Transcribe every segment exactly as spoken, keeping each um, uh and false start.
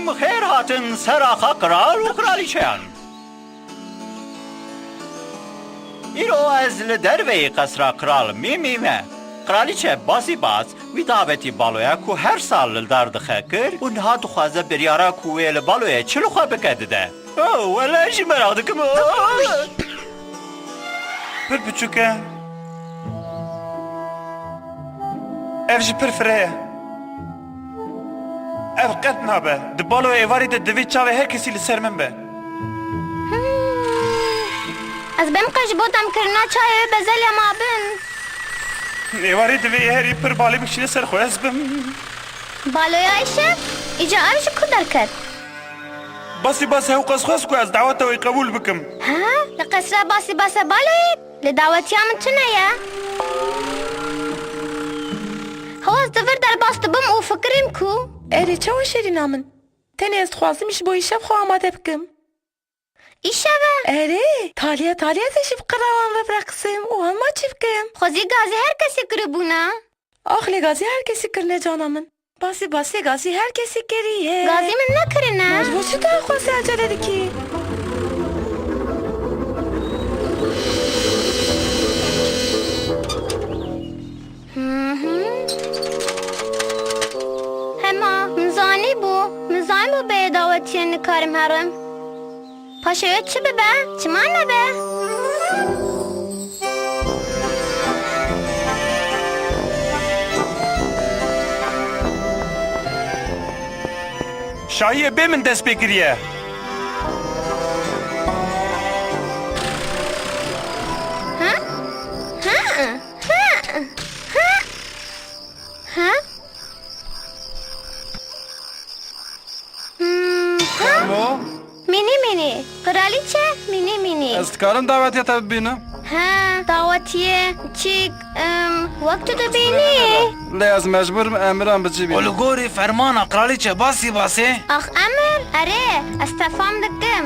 Bi xêr hatin ser axa qral û qralîçeyan. Îro ez li derveyî qesra qral Mîmî me. Qralîçe Basîbas wî davetî baloya ku her sal li dar dixe kir û niha dixwaze biryara ku wê li baloyê çi li xwe bike dide. Oh, wele jî meraq dikim. Pir biçûk e. Ev jî pir fireh e. Ev qet nabe. Di baloya êvarî de divê çavê her kesî li ser min be. Hmm. Ez bimqe ji bo demkirina çayê wê bezelya ma bin. Êvarî divê herî pir balê bikişîne ser xwe ez bim. Baloya îşev? Îca ev ji ku derket? Basîbas hewqas xwest ku ez daweta wê qebûl bikim. Ha? Li qesra Basîbasa baloyê? Li dawetiya min tune ye. Hewa ez di vir derbas dibim û fikirim ku. Erê, çawa şêrîna min? Tenê ez dixwazim ji bo îşev xwe amade bikim. Îşev e? Erê, taliye taliye ez ê jî bi qira wan ve bireqsim û hema çî bikim. Xwezî gazî her kesî kiribûna. Ax lê gazî her kesî kirine cana min. Basî basê gazî her kesî kiriye. Gazî min nekirine. Ma ji bo çi tu xwe ecele dikî? Hı hı. Hema, min zanîbû, min zanîbû bê dawetiyê nikarim herim. Paşê wê çi bibe, çima nebe? Şahiyê bê min dest pê kiriye. Ha? Ha? Ha? Ha? Ha? Hmm, ha? Fermo. Mînî mînî. Qiralîçe mînî mînî. Ez dikarim dawetiya te bibînim? Ha, dawetiyê çîk, em, wek tu dibînî. Lê ez mecbûr im emiran bi cî bînim. Û li gorî fermana qiralîçe Basî Basê? Ax emir, erê, ez te fam dikim.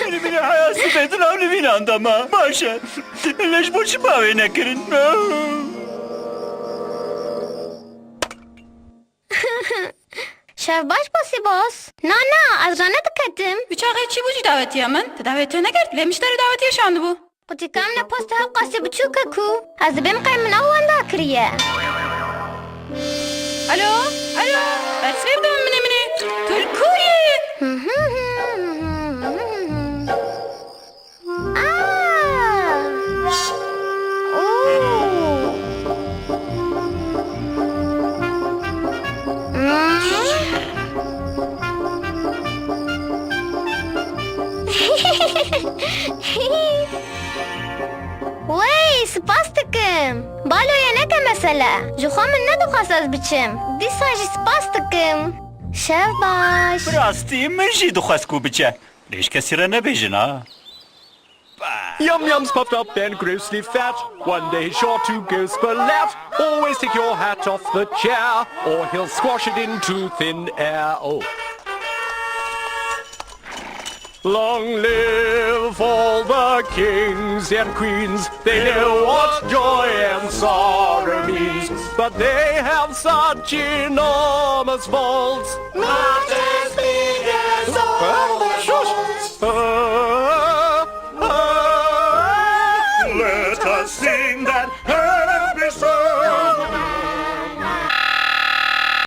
Mînî mînî heya sibê di nav nivînan de ma. Baş e. Lê ji bo çi bawê nekirin? Şev baş Basî bas. Na, na, ez ranediketim. Wî çaxê çi bû jî dawetiya min? Te dawetiya nekird, lê min ji te re dawetiya şandibû. Qutika min e posta hewqasî biçûk e ku ez dibêm qey min ew wenda kiriye. Alo, alo, bersivê bide min, minê, minê. Tu li ku yî? Ah! Ooh! Wey, spas dikim. Baloya neke mesele. Ji xwe min nedixwest ez biçim. Dîsa jî spas dikim. Şev baş. Bi rastî min jî dixwest ku biçe. Lê ji kesî re nebêjin ha. Yum Yum's puffed up and grossly fat. One day he's sure to go splat. Always take your hat off the chair, or he'll squash it into thin air. Oh. Long live all the kings and queens. They know what joy and sorrow means. But they have such enormous faults. Not as big as all the faults. Ah, ah, let us sing that